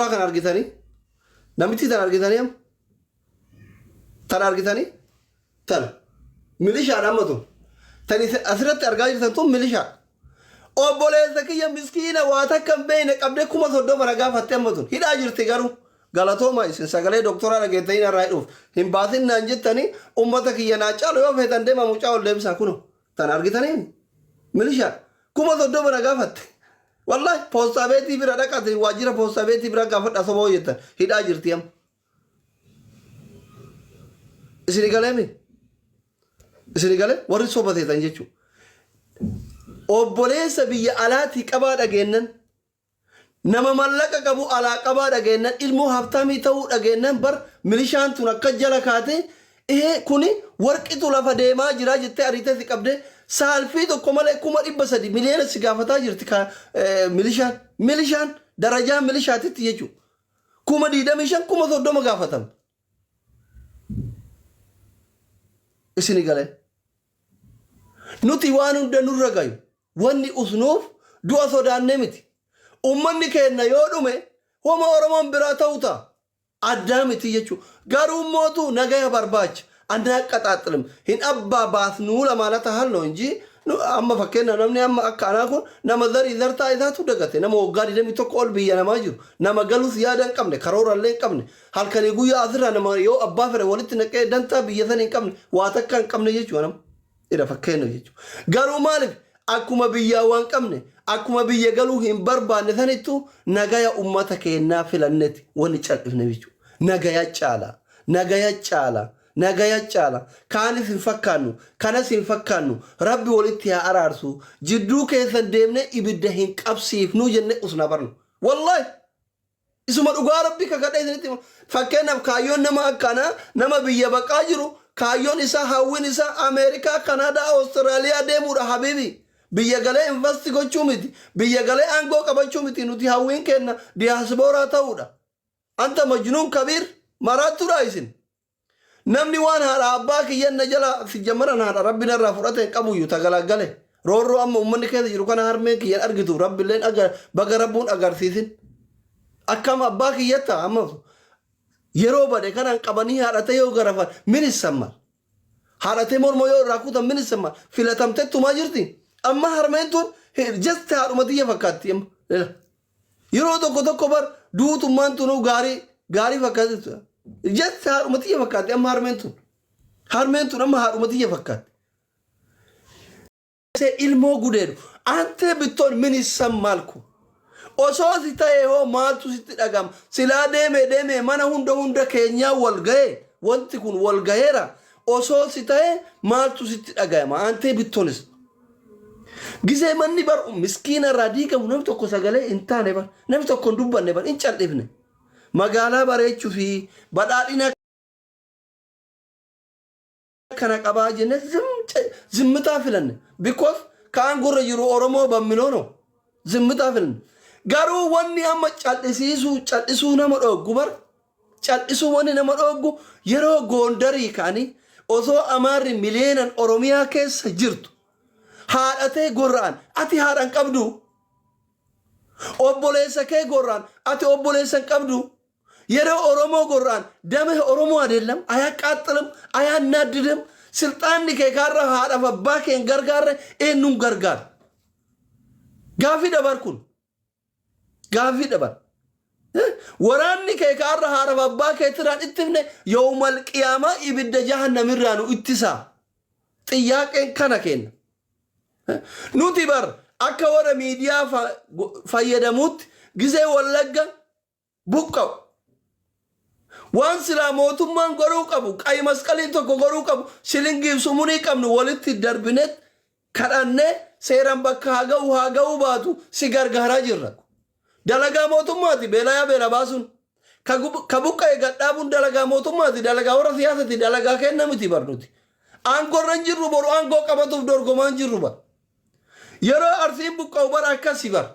Suuraa kana argitanii? Namittii tana argitanii amma? Tana argitanii? Tana. Milishaadha amma tun. Tan isin asirratti argaa jirtan tun milishaa. Obboleessa kiyya miskiina waa takka hin beekne qabdee 30,000 na gaafatte amma tun. Hidhaa jirti garuu. Galatooma isin sagalee doktoraa dhageettanii narraa hidhuuf. Hin baasin naan jettanii ummata kiyya naa caalu yoo feetan deemaa mucaa ol deebisaa kunoo. Tana argitanii? Milishaa. 30,000 na gaafatte. Wallahi poostaa beetii bira dhaqate waajjira poostaa beetii bira gaafadha soba hojjettan. Hidhaa jirti amma. Isini galee mi? Isini galee warri soba teetan jechuudha. Obboleessa biyya alaatii qabaa dhageennan nama mallaqa qabu alaa qabaa dhageennan ilmoo haftaamii ta'uu dhageennan bar milishaan tun akka jala kaatee ee kuni warqitu lafa deemaa jira jettee ariitee si qabdee saalfii tokko malee 300,000 miliyoona si gaafataa jirti ka milishaan milishaan darajaa milishaatitti jechuudha. 25,000 30,000 gaafatamte. Isini galee. Nuti waan hunda nurra gayu wanni usnuuf du'a sodaannee miti. Ummanni keenna yoo dhume homa Oromoon biraa ta'u ta'a. Addaa miti jechuudha. Garuu mootu nagaya barbaacha. Anaaqqaxaaxxilim hin abbaa baasnuu lamaalata halloo inji amma fakkeenyaaf namni amma akka anaa kun nama zarii zartaa isaatu dagate nama waggaa 21 ol biyya namaa jiru nama galus yaada hin qabne karoora illee hin qabne halkanii guyyaa asirraa nama yoo abbaa fedhe walitti naqee dantaa biyya sana hin qabne waa takka hin qabne jechuudha nama. Ira fakkeenya jechuudha. Garuu maaliif akkuma biyyaa waan qabne akkuma biyya galuu hin barbaanne sanittu nagaya ummata keennaa filanneti wanni cal'ifne jechuudha. Nagaya caala. Nagaya caala. Nagaya caala. Kaanis hin fakkaannu. Kanas hin fakkaannu. Rabbi walitti haa araarsu. Jidduu keessan deemnee ibidda hin qabsiifnu jennee usna barnu. Wallaahi. Isuma dhugaa Rabbi kakadhee isinitti hima. Fakkeenyaaf kaayyoon nama akkanaa nama biyya baqaa jiru kaayyoon isaa hawwiin isaa Ameerikaa, Kanaadaa, Awustiraaliyaa deemuudha habiibi. Biyya galee invasti gochuu miti. Biyya galee aangoo qabachuu miti. Nuti hawwiin keenna diyaasbooraa ta'uudha. Anta majnuun kabiir maraattuudha isin. Namni waan haadha abbaa kiyyan na jala sijjammaran haadha rabbi narraa fudhate hin qabuyyu tagalagale. Roorroo amma ummanni keessa jiru kana harmeen kiyyan argitu rabbilleen agar baga rabbuun agarsiisin. Akkam abbaa kiyyatta amma yeroo bade kanaan qabanii haadhatee yoo garafan min issammal. Haadhatee morma yoo irraa kutan min issammal. Filatamtettumaa jirti. Amma harmeen tun just haadhuma tiyya fakkaatti amma. Yeroo tokko tokko bar duutummaan tunuu gaarii gaarii fakkaatti. Just haadhuma tiyya fakkaatti amma harmeen tun. Harmeen tun amma haadhuma tiyya fakkaatti. Ilmoo gudeedu antee bittoon min issan maalku. Osoo si ta'ee hoo maaltu sitti dhagama? Silaa deemee deemee mana hunda hunda keenyaa wal ga'ee wanti kun wal ga'eera. Osoo si ta'ee maaltu sitti dhagayama? Antee bittoonis. Gizee manni bar miskiina irraa diigamu namni tokko sagalee hin taane bar namni tokko hin dubbanne bar hin cal'ifne. Magaalaa bareechuu fi badhaadhina kana qabaa jenne zimmitaa filanne. Because kaan gurra jiru Oromoo bammiloo no. Zimmitaa filanne. Garuu wanni amma cal'isiisuu cal'isuu nama dhooggu bar Cal'isuu wanni nama dhooggu yeroo Goondarii ka'anii osoo Amaarri miliyeenan Oromiyaa keessa jirtu haadha tee gorra'an ati haadha hin qabduu? Obboleessa kee gorra'an ati obboleessa hin qabduu? Yeroo Oromoo gorra'an dame Oromoo adeellam ayaqqaaxxilim ayaannaaddidem silxaanni kee kaarra haadhaaf abbaa kee hin gargaarre eenyuun gargaara? Gaafii dabar kun. Gaaffii dhaban. Waraanni kee ka har'a haadhaaf abbaa keetirraan ittifne yoomal qiyaamaa ibidda jahannamirraa nu ittisaa. Xiyyaaqeen kana kenna. Nuti bar akka warra miidiyaa fayyadamuutti gizee Wallagga buqqa'u. Waan silaa mootummaan godhuu qabu, qayi masqaliin tokko godhuu qabu, shilingiif sumunii qabnu walitti darbinet kadhannee seeraan bakka haa ga'u haa ga'uu baatu si gargaaraa jirra. Dalagaa mootummaati beelayaa beela baasuun. Ka buqqa'e gad dhaabuun dalagaa mootummaati, dalagaa warra siyaasati, dalagaa kenna miti bar nuti. Aangoo irra hin jirru boru aangoo qabatuuf dorgomaa hin jirru bar. Yeroo Arsiin buqqa'u bara akkasi bar.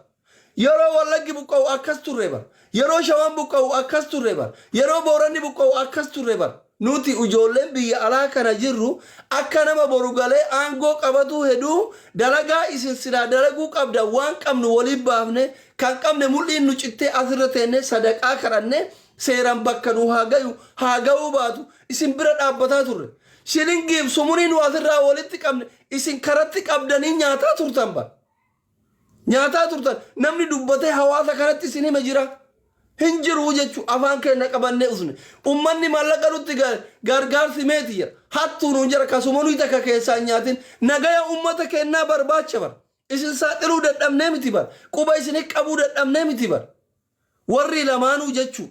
Yeroo Wallaggi buqqa'u akkas turre bar. Yeroo Shawaan buqqa'u akkas turre bar. Yeroo Booranni buqqa'u akkas turre bar. Nuti ijoolleen biyya alaa kana jirru akka nama boru galee aangoo qabatuu heduu dalagaa isin silaa dalaguu qabdan waan qabnu waliin baafne, kan qabne mul'iin nu cittee asirra teennee sadaqaa kadhanne seeraan bakka nu haa gayu haa ga'uu baatu isin bira dhaabbataa turre. Shilingiif sumunii nu asirraa walitti qabne isin karatti qabdanii nyaataa turtan bar. Nyaataa turtan. Namni dubbatee hawaasa kanatti isin hime jira? Hin jiru jechu afaan keenya qabannee usne. Ummanni maallaqa nutti gargaarsi meeti jira. Hattuu nuun jira kasuma nuyi takka keessaa hin nyaatin. Nagaya ummata keenyaa barbaacha bar. Isin saaxiluu dadhabnee miti bar. Quba isin qabuu dadhabnee miti bar. Warri lamaanuu jechuu.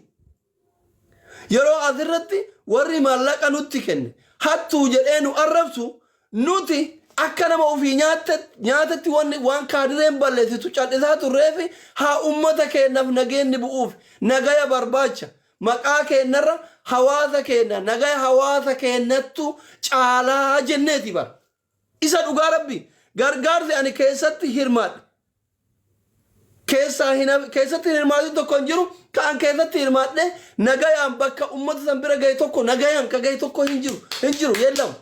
Yeroo asirratti warri maallaqa nutti kenne hattuu jedhee nu arrabsu, nuti akka nama ofii nyaatetti wanni waan kaadireen balleessitu cal'isaa turreefi haa ummata keenyaaf nageenni bu'uuf nagaya barbaacha maqaa keenyarra hawaasa keenya nagaya hawaasa keenyattu caalaa jenneeti bara. Isa dhugaa Rabbi gargaarsi ani keessatti hirmaadhe keessaa hin keessatti hin hirmaatin tokko hin jiru. Kan keessatti hirmaadhe nagayaan bakka ummata san bira gahe tokko, nagayaan ka gahe tokko hin jiru, hin jiru yellamu.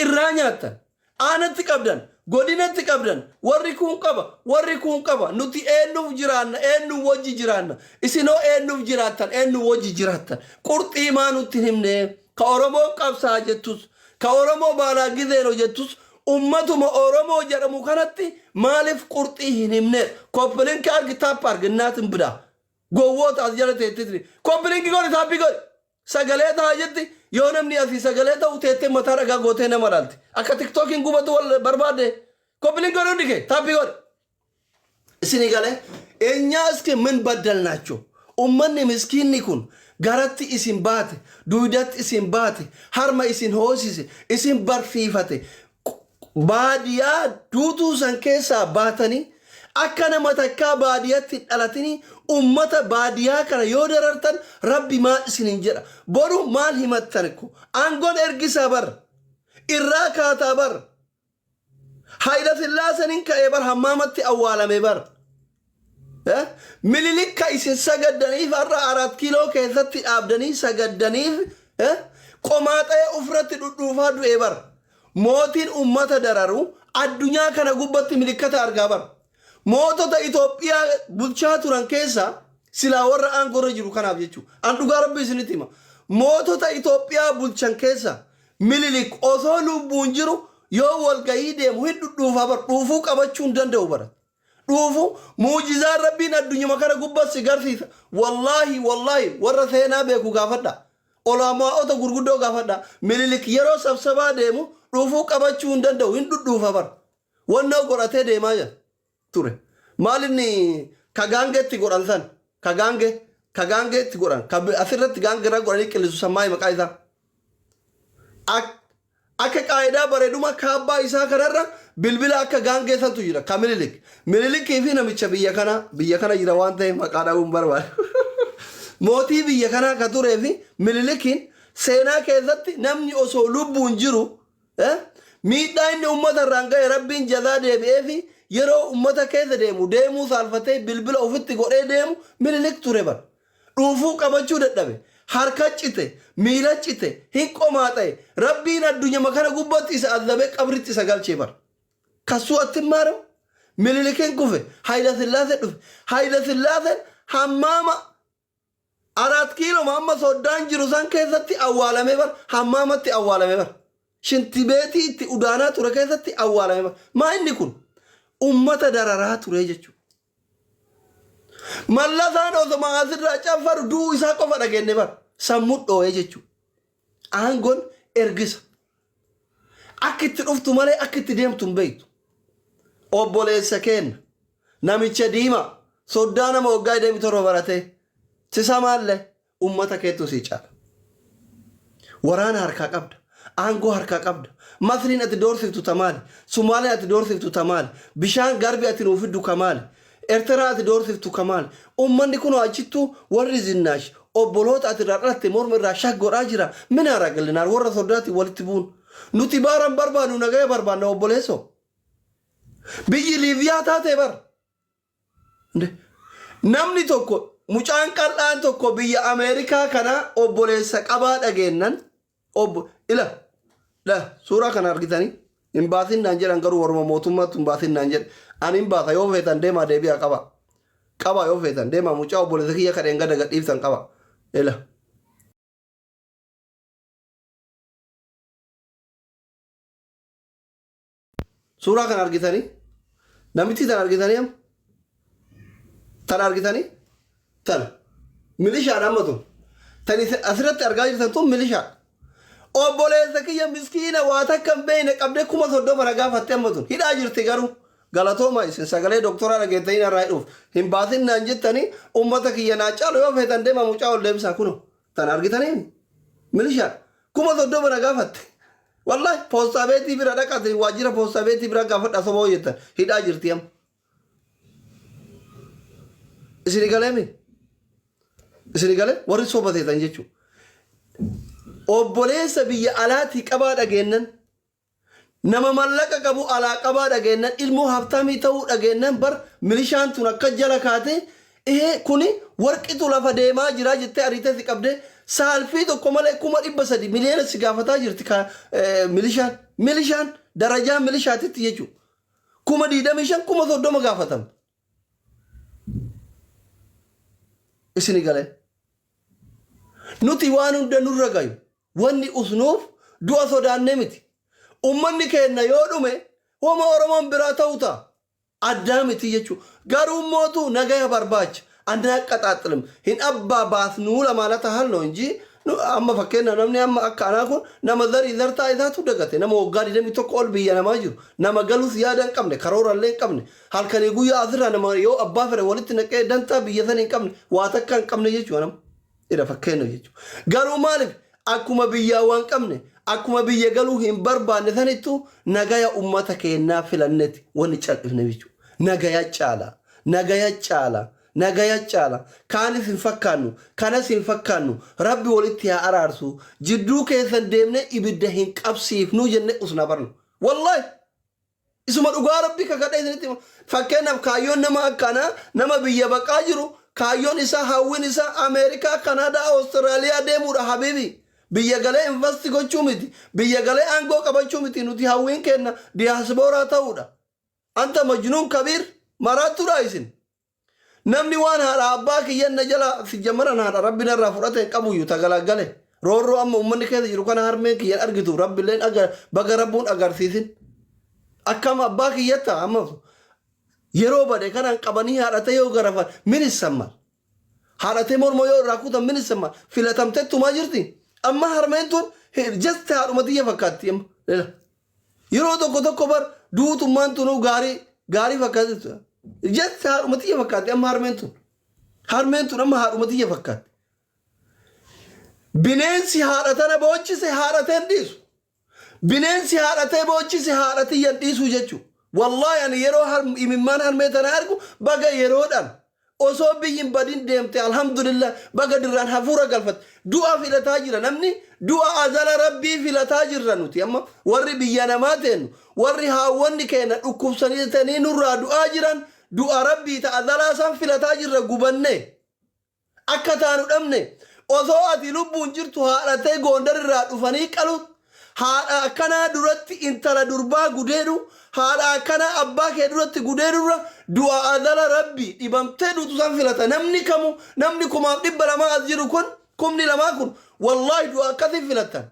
Irraa nyaattan, aanatti qabdan, godinatti qabdan, warri kun qaba, warri kun qaba. Nuti eenyuuf jiraanna? Eenyu wajji jiraanna? Isinoo eenyuuf jiraattan? Eenyu wajji jiraattan? Qurxii maa nutti hin himne? Ka Oromoo qabsaa jettus, ka Oromoo baalaa gizeeno jettus, ummatuma Oromoo jedhamu kanatti maaliif qurxii hin himne? Copy link argi, tap argi, innaatin bidaa gowwoota as jala teettitni copy link godhi, tap godhi, sagalee ta'a jetti. Yoo namni asii sagalee ta'u teettee mataa dhagaa gootee nama laalti. Akka TikTokiin gubatu wal barbaadde. Copy link godhi, hundi kee tap godhi. Isinii galee? እኛ እስኪ ምን በደልናቸው? Ummanni miskiinni kun garatti isin baate, duydatti isin baate, harma isin hoosise, isin barsiifate, baadiyaa duutuu san keessaa baatanii akka nama takkaa baadiyatti dhalatanii ummata baadiyaa kana yoo darartan Rabbi maal isinin jedha? Boru maal himattan? Ko aangoon ergisaa bar, irraa kaataa bar. Hayila Sillaaseen ka'ee bar, hammaamatti awwaalame bar. Mililikka isin sagaddaniif, har'a Araat Kiiloo keessatti dhaabdanii sagaddaniif, qomaaxee ofirratti dhudhuufaa du'e bar. Mootiin ummata dararu addunyaa kana gubbatti milikkata argaa bar. Mootota Itoophiyaa bulchaa turan keessa silaa warra aangorra jiru kanaaf jechuudha. An dhugaa Rabbi isinitti hima. Mootota Itoophiyaa bulchan keessa Mililik osoo lubbuun jiru yoo walgahii deemu hin dhudhuufaa bar, dhuufuu qabachuu hin danda'u bara. Dhuufu muujizaan Rabbiin addunyuma kana gubbatti si garsiisa. Wallaahi, wallaahi, warra seenaa beeku gaafadha. Olaamaa'ota gurguddoo gaafadha. Mililik yeroo sabsabaa deemu dhuufuu qabachuu hin danda'u, hin dhudhuufa bar. Wannoo godhatee deemaa jira ture. Maal inni ka gaangeetti godhan san? Ka gaangeetti godhan ka asirratti gaangeerra godhanii qillisu san maali maqaa isaa? Akka qaayidaa bareeduma kaabbaa isaa kanarra bilbila akka gaangee santu jira ka Mililik. Mililikii fi namicha biyya kana jira waan ta'eef maqaa dhabuun barbaada. Mootii biyya kanaa ka turee fi Mililikiin seenaa keessatti namni osoo lubbuun jiru miidhaa inni uummata irraan ga'e Rabbiin jazaa deebi'ee fi yeroo uummata keessa deemu deemuu saalfatee bilbila ofitti godhee deemu Mililik ture bara. Dhuufuu qabachuu dadhabe. Harka cite, miila cite, hin qomaaxa'e. Rabbiin addunyama kana gubbatti isa azabee qabritti isa galchee bara. Kassuu attimmaaramu. Mililikiin kufe, Hayila Sillaasee dhufe. Hayila Sillaaseen hammaama Araat Kiiloo amma soddaan jiru san keessatti awwaalame bar, hammaamatti awwaalame bar. Shinti beetii itti udaanaa ture keessatti awwaalame bar. Maa inni kun? Ummata dararaa ture jechuudha. Mallasaan osoma asirraa caffaru du'uu isaa qofa dhageenye bar. Sammuu dhoo'ee jechuudha. Aangoon ergisa. Akka itti dhuftu malee akka itti deemtu hin beektu. Obboleessa keenya namicha diimaa soddaa nama waggaa 27 baratee sisamaallee ummata keettu sii caala. Waraana harkaa qabda. Aangoo harkaa qabda. Masriin ati doorsiftu tamaali. Sumaaleen ati doorsiftu tamaali. Bishaan garbi ati nuu fiddu kamaali. Ertiraa ati doorsiftu kamaali. Ummanni kun achittuu warri Zinnaash obboloota ati irraa dhalatte morma irraa shak godhaa jira. Mina ragalinaar warra soddaatiin walitti bu'uun. Nuti baaran barbaannu, nagaya barbaanna, obboleessoo. Biyyi Liibiyaa taatee bar. Namni tokko Mucaan qal'aan tokko biyya Ameerikaa kana obboleessa qabaa dhageennan obbo ila la suuraa kana argitanii hin baasin naan jedhan, garuu waruma mootummaatti hin baasin naan jedhe. Ani hin baasa, yoo feetan deemaa deebi'aa qaba qaba, yoo feetan deemaa. Mucaa obboleessa kiyya kadheen gada gadhiiftan qaba ila. Suuraa kana argitanii, namittii tana argitanii, amma tana argitanii, tana milishaadha. Amma tun tan isin asirratti argaa jirtan tun milishaa. Obboleessa kiyya miskiina waa takka hin beekne qabdee 30,000 na gaafatte. Amma tun hidhaa jirti. Garuu galatooma, isin sagalee doktoraa dhageettanii narraa hidhuuf hin baasin naan jettanii. Ummata kiyya naa caalu, yoo feetan deema, mucaa ol deemsaa. Kunoo tana argitanii, milishaa 30,000 na gaafatte. Wallahi poostaa beetii bira dhaqate, waajjira poostaa beetii bira gaafadha. Soba hojjettan, hidhaa jirti amma. Isini galeemi? Isini galee warri soba seetan jechuudha. Obboleessa biyya alaatii qabaa dhageennan, nama mallaqa qabu alaa qabaa dhageennan, ilmoo haftaamii ta'uu dhageennan, bar milishaan tun akka jala kaatee ihee kuni warqitu lafa deemaa jira jettee ariitee si qabdee saalfii tokko malee 300,000, miliyoona si gaafataa jirti. Ka milishaan darajaa milishaatitti jechuudha. 25,000, 30,000 gaafatama. Isini galee? Nuti waan hunda nurra gayu wanni usnuuf du'a sodaannee miti. Ummanni keenna yoo dhume homa Oromoon biraa ta'u ta'a. Addaa miti jechuudha. Garuu mootu nagaya barbaacha. Annaaqaxaaxilim hin abbaa baasnuu lamaalata halloo inji. Amma fakkeenya namni amma akka anaa kun nama zarii zartaa isaatu dagate, nama waggaa 21 ol biyya namaa jiru, nama galus yaada hin qabne, karoora illee hin qabne, halkanii guyyaa asirraa nama yoo abbaa fedhe walitti naqee dantaa biyya sana hin qabne, waa takka hin qabne jechuudha nama. Ira fakkeenya jechuudha. Garuu maaliif akkuma biyyaa waan qabne, akkuma biyya galuu hin barbaanne sanittu nagaya ummata keenyaa filanneti wanni cal'ifne jechuudha. Nagaya caala. Nagaya caala. Nagaya caala. Kaanis hin fakkaannu. Kanas hin fakkaannu. Rabbi walitti haa araarsu. Jidduu keessan deemnee ibidda hin qabsiifnu jennee usna barnu. Wallahi. Isuma dhugaa Rabbi kakadhee isinitti hima. Fakkeenyaaf kaayyoon nama akkanaa, nama biyya baqaa jiru, kaayyoon isaa, hawwiin isaa Ameerikaa, Kanaadaa, Awustiraaliyaa deemuudha habiibi. Biyya galee invest gochuu miti. Biyya galee aangoo qabachuu miti. Nuti hawwiin keenna diyaaspooraa ta'uudha. Anta majnuun kabiir, maraattuudha isin. Namni waan haadha abbaa kiyyan na jala si jammaran haadha Rabbi narraa fudhate hin qabuyyu tagalagale. Roorroo amma uummanni keessa jiru kana harmeen kiyyan argitu Rabbilleen baga Rabbuun agarsiisin. Akkam abbaa kiyyatta amma yeroo bade kanaan qabanii haadhatee yoo garafan min issammal. Haadhatee morma yoo irraa kutan min issammal. Filatamtettumaa jirti. Amma harmeen tun just haadhuma tiyya fakkaatti amma. Yeroo tokko tokko bar duutummaan tunuu gaarii gaarii fakkaatti. Just haadhuma tiyya fakkaatti amma harmeen tun. Harmeen tun amma haadhuma tiyya fakkaatti. Bineensi haadha tana boochise haadha hin dhiisu. Bineensi haadhatee boochise haadha tiyya hin dhiisuu jechuudha. Wallaahi ani yeroo imimmaan harmee tana argu, baga yeroodhaan osoo biyyi hin badin deemte, alhamdulillah, baga dirraan hafuura galfatte. Du'a filataa jira namni, du'a azala Rabbii filataa jirra. Nuti amma warri biyya namaa teennu, warri haawwanni keenya dhukkubsanii nurraa du'aa jiran, du'a Rabbii ta azalaa san filataa jirra. Gubanne akka taanu dhabne. Osoo ati lubbuun jirtu haadhatee Goondar irraa dhufanii qalu, haadha akkanaa duratti intala durbaa gudeedu, haadha akkanaa abbaa kee duratti gudeedurra du'a azala Rabbi dhibamtee duutu san filata namni kamu. Namni 2,200 as jiru kun, 2,000 kun, wallaahi du'a akkasii filatan.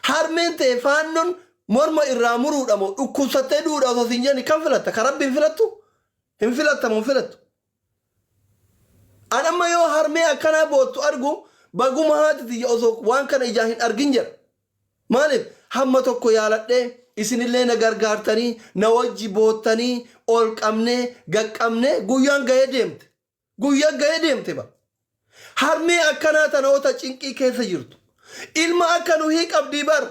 Harmeen ta'e faannoon morma irraa muruudha moo dhukkubsattee duudha osoo siin jedhani kan filatta? Ka Rabbi hin filattu, hin filattamu, hin filattu. An amma yoo harmee akkanaa boottu argu, baguma haati tiyya osoo waan kana ijaan hin argin jedha. Maaliif hamma tokko yaaladhee isinillee na gargaartanii na wajji boottanii ol qabnee gaqqabnee guyyaan gahee deemte. Guyyaan gahee deemte ba. Harmee akkanaa tanoota cinqii keessa jirtu. Ilma akka nuhii qabdii bar.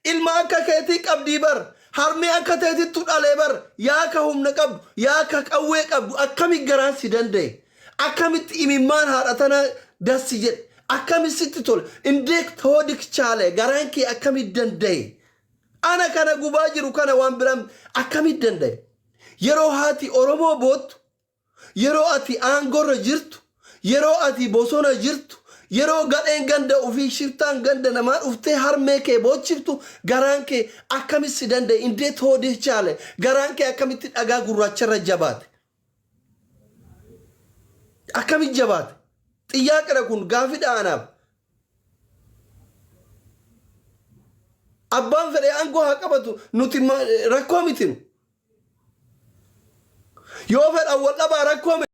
Ilma akka keetii qabdii bar. Harmee akka teetittu dhalee bar. Yaa ka humna qabdu, yaa ka qawwee qabdu, akkami garaan si danda'e? Akkamitti imimmaan haadha tanaa dassi jedhe? Akkami sitti tole? Indeek toodik chaale, garaan kee akkami danda'e? Ana kana gubaa jiru kana, waan biraan akkami danda'e? Yeroo haati Oromoo boottu, yeroo ati aangorra jirtu, Yeroo ati bosona jirtu, yeroo gadheen ganda ofii shiftaan ganda namaa dhuftee harmee kee boochiftu garaan kee akkamitti si danda'e? Indeet hoodih chaale? Garaan kee akkamitti dhagaa gurraacharra jabaate? Akkamitti jabaate? Xiyyaaqidha kun gaafidha anaaf. Abbaan fedhe aangoo haa qabatu nuti rakkoo miti nu. Yoo fedhan wal dhabaa rakkoo miti.